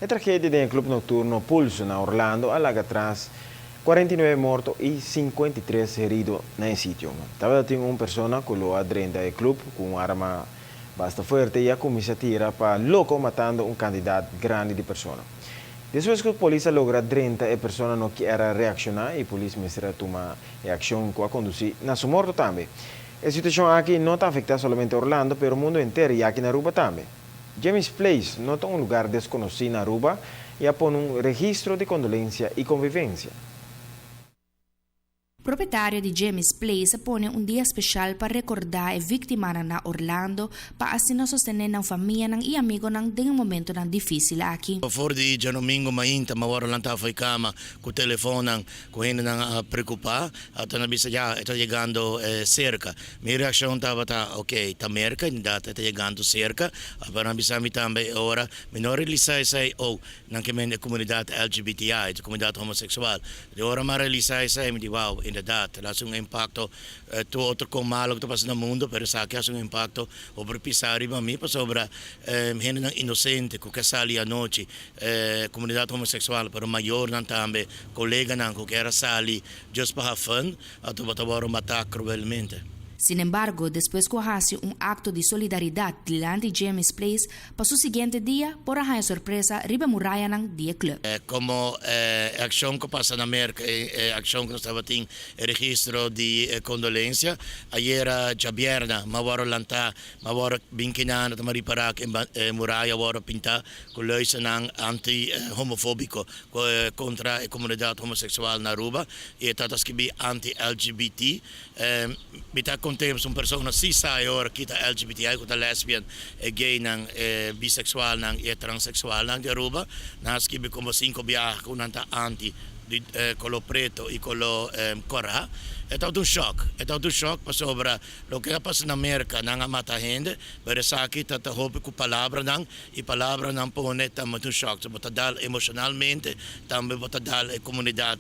E tragedia den club nocturno Pulso na Orlando a laga atras 49 morto y 53 herido na e sitio. Tabatin un persona cu a drenta e club cu un arma basta fuerte y a cuminsa tira pa loco, matando un cantidad grandi di persona. Despues cu polis a logra drenta, e persona no kier a reacciona y polis mester a tuma accion cu a conduci na su morto tambe. E situacion aki no ta afecta solamente Orlando, pero mundo henter y aki na Aruba tambe. Jimmy's Place no ta un lugar desconoci na Aruba y a pone un registro di condolencia y convivencia. Propietario di Jimmy's Place a pone un dia special pa recorda e victimanan na Orlando, pa asina sostene nan famianan y amigonan den momento nan dificil aki. For di diadomingo mainta, m'a wordo lanta for di cama cu telefon, cu hendenan preocupa, ata nan bisa ya ta yegando cerca. Mi reaccion tabata, ok, ta Merca, inderdaad, ta yegando cerca, pero nan bisa mi tambe ora, mi no realisa esey, oh, nan kiermen e comunidad LGBTI, e comunidad homosexual. Di ora m'a realisa esey, mi di, wow, inderdaad, e un impacto, tur otro cos malo cu ta pasando na mundo, pero esaki ta un impacto over pisa riba mi, sobre hende inocente, cu kier sali anochi, comunidad homosexual, pero mayornan tambe, coleganan cu kier sali just pa have fun, anto bo ta wordo mata cruelmente. Sin embargo, despues cu a haci un acto di solidaridad dilanti Jimmy's Place, pa su siguiente dia, por a haya sorpresa riba murayanan di club. Como accion cu a pasa na Merca, accion cu nos tabatin registro di condolencia. Ayera diabierna, m'a wordo lanta, m'a wordo bin akinan, m'a ripara cu muraya a wordo pinta cu luizenang anti-homofobico contra e comunidad homosexual na Aruba y ta skirbi anti-LGBT. Mi ta contento, un persona si sa ora cu ta LGBTI, cu ta lesbian, gay nan, bisexual nan y transexual nan di Aruba. Nan a skirbi como cinco biaha cu nan ta anti di color preto y color cora. E ta un shock, e ta un shock pasobra loke a pasa na Merca, nan a mata hende, pero esaki ta hopi cu palabranan y palabranan pone ta un shock. So, bo ta dal emocionalmente, tambe bo ta dal e comunidad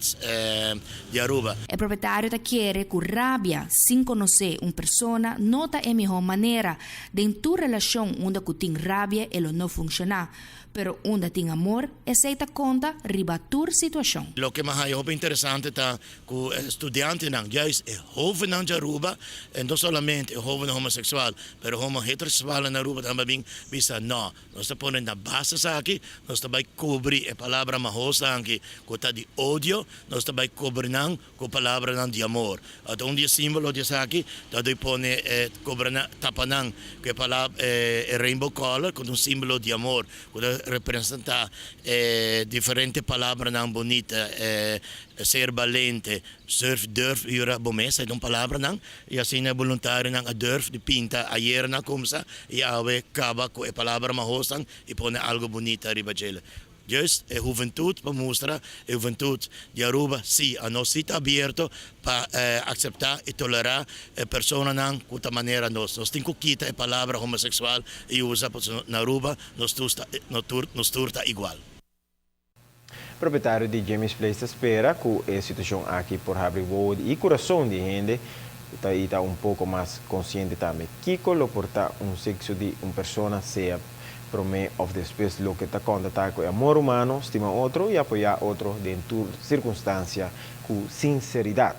di Aruba. E propietario ta kere cu rabia sin conoce un persona no ta e miho manera. Den tur relacion unda cu tin rabia e no funciona. Pero unda tin amor, esey ta conta riba tur situacion. Loke mas hopi interesante ta cu studiantenan, juist e hobennan di Aruba, y no solamente e hoben homosexual, pero homo heterosexual na Aruba tambe bin bisa no. Nos ta pone na base aki, nos ta bay cubri e palabra mahos aki, cu ta di odio, nos ta bay cubri nan cu palabranan di amor. Anto un di e simbolo di esaki, ta di pone cubri nan, tapa nan cu e palabra rainbow color, cu un simbolo di amor, cu ta representa diferente palabranan bunita, ser valiente, surf, durf, yura bo mes, un palabranan, y asina voluntarionan a durf di pinta ayera nan a cuminsa, y awe caba cu e palabra mahosnan y pone algo bunita riba dje. Juist e hubentud pa mustra e hubentud di Aruba, si, nos ta abierto pa acepta y tolera e personanan cu ta manera nos. Nos tin cu kita e palabra homosexual y usa na Aruba, nos tur ta igual. Propietario di Jimmy's Place ta spera cu e situacion aki por habri wowo y curason di hende ta un poco mas consciente tambe. Kico lo por ta un sexo di un persona, sea prome of despues, loke ta conta ta cu amor humano, stima otro y apoya otro den tur circunstancia cu sinceridad.